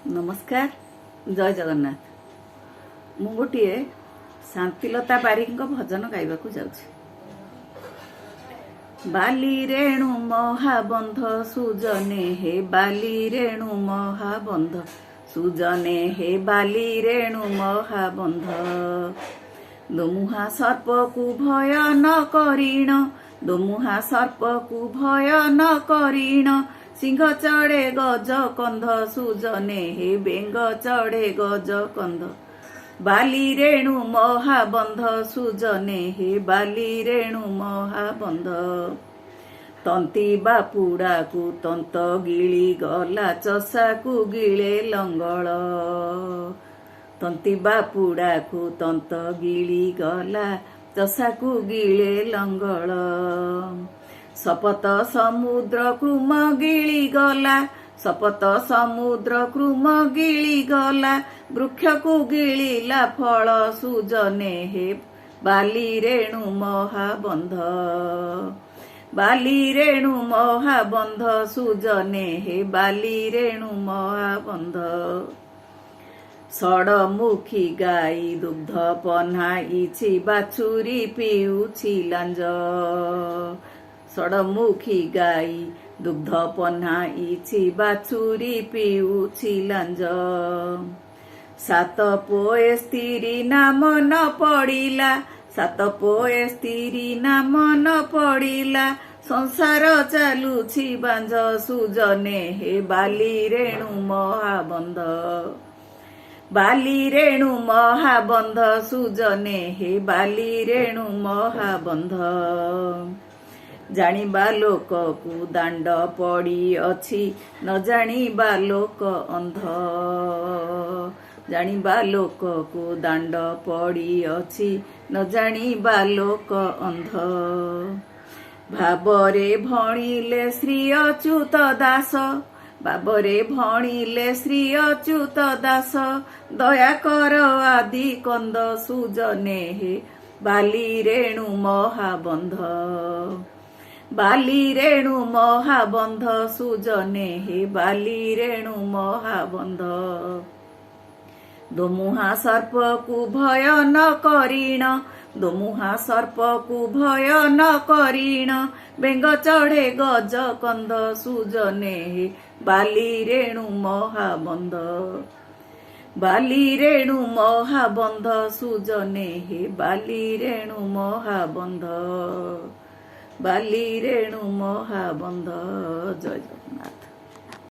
ନମସ୍କାର, ଜୟ ଜଗନ୍ନାଥ। ମୁଁ ଗୋଟିଏ ଶାନ୍ତିଲତା ବାରିକଙ୍କ ଭଜନ ଗାଇବାକୁ ଯାଉଛି। ବାଲି ରେଣୁ ମହାବନ୍ଧ ସୁଜନେ ହେ, ବାଲି ରେଣୁ ମହାବନ୍ଧ ସୁଜନେ ହେ, ବାଲି ରେଣୁ ମହାବନ୍ଧ। ଦୋମୁହା ସର୍ପକୁ ଭୟ ନ କରିଣ, ଦୋମୁହା ସର୍ପକୁ ଭୟ ନ କରିଣ, ସିଂହ ଚଢ଼େ ଗଜ କନ୍ଧ ସୁଜନେ ହେ, ବେଙ୍ଗ ଚଢ଼େ ଗଜ କନ୍ଧ। ବାଲି ରେଣୁ ମହାବନ୍ଧ ସୁଜନେ ହେ, ବାଲି ରେଣୁ ମହାବନ୍ଧ। ତନ୍ତି ବାପୁଡ଼ାକୁ ତନ୍ତ ଗିଳି ଗଲା, ଚଷାକୁ ଗିଳେ ଲଙ୍ଗଳ। ତନ୍ତି ବାପୁଡ଼ାକୁ ତନ୍ତ ଗିଳି ଗଲା, ଚଷାକୁ ଗିଳେ ଲଙ୍ଗଳ। ସପତ ସମୁଦ୍ର କୃମ ଗିଳି ଗଲା, ସପତ ସମୁଦ୍ର କୃମ ଗିଳି ଗଲା, ବୃକ୍ଷକୁ ଗିଳିଲା ଫଳ ସୁଜନେ ହେ, ବାଲି ରେଣୁ ମହାବନ୍ଧ। ବାଲି ରେଣୁ ମହାବନ୍ଧ ସୁଜନେ ହେ, ବାଲି ରେଣୁ ମହାବନ୍ଧ। ଷଡ଼ମୁଖୀ ଗାଈ ଦୁଗ୍ଧ ପହ୍ନାଇଛି, ବାଛୁରୀ ପିଉଛି ଲାଞ୍ଜ। ଷଡ଼ମୁଖୀ ଗାଈ ଦୁଗ୍ଧ ପହ୍ନାଇଛି, ବାଛୁରୀ ପିଉଛି ଲାଞ୍ଜ। ସାତ ପୋଏ ସ୍ତ୍ରୀ ନାମ ନ ପଡ଼ିଲା, ସାତ ପୋଏ ସ୍ତ୍ରୀ ନାମ ନ ପଡ଼ିଲା, ସଂସାର ଚାଲୁଛି ବାଞ୍ଝ ସୁଜନେ ହେ, ବାଲି ରେଣୁ ମହାବନ୍ଧ। ବାଲି ରେଣୁ ମହାବନ୍ଧ ସୁଜନେ ହେ, ବାଲି ରେଣୁ ମହାବନ୍ଧ। ଜାଣିବା ଲୋକକୁ ଦାଣ୍ଡ ପଡ଼ିଅଛି, ନ ଜାଣିବା ଲୋକ ଅନ୍ଧ। ଜାଣିବା ଲୋକକୁ ଦାଣ୍ଡ ପଡ଼ିଅଛି, ନ ଜାଣିବା ଲୋକ ଅନ୍ଧ। ଭାବରେ ଭଣିଲେ ଶ୍ରୀ ଅଚ୍ୟୁତ ଦାସ, ଭାବରେ ଭଣିଲେ ଶ୍ରୀ ଅଚ୍ୟୁତ ଦାସ, ଦୟା କର ଆଦି କନ୍ଦ ସୁଜନେ ହେ, ବାଲି ରେଣୁ ମହାବନ୍ଧ। ବାଲି ରେଣୁ ମହାବନ୍ଧ ସୁଜନେ ହେ, ବାଲି ରେଣୁ ମହାବନ୍ଧ। ଦୋମୁହା ସର୍ପକୁ ଭୟ ନ କରିଣ, ଦୋମୁହା ସର୍ପକୁ ଭୟ ନ କରିଣ, ବେଙ୍ଗ ଚଢ଼େ ଗଜ କନ୍ଧ ସୁଜନେ ହେ, ବାଲି ରେଣୁ ମହାବନ୍ଧ। ବାଲି ରେଣୁ ମହାବନ୍ଧ ସୁଜନେ ହେ, ବାଲି ରେଣୁ ମହାବନ୍ଧ। ବାଲି ରେଣୁ ମହାବନ୍ଧ। ଜୟ ଜଗନ୍ନାଥ।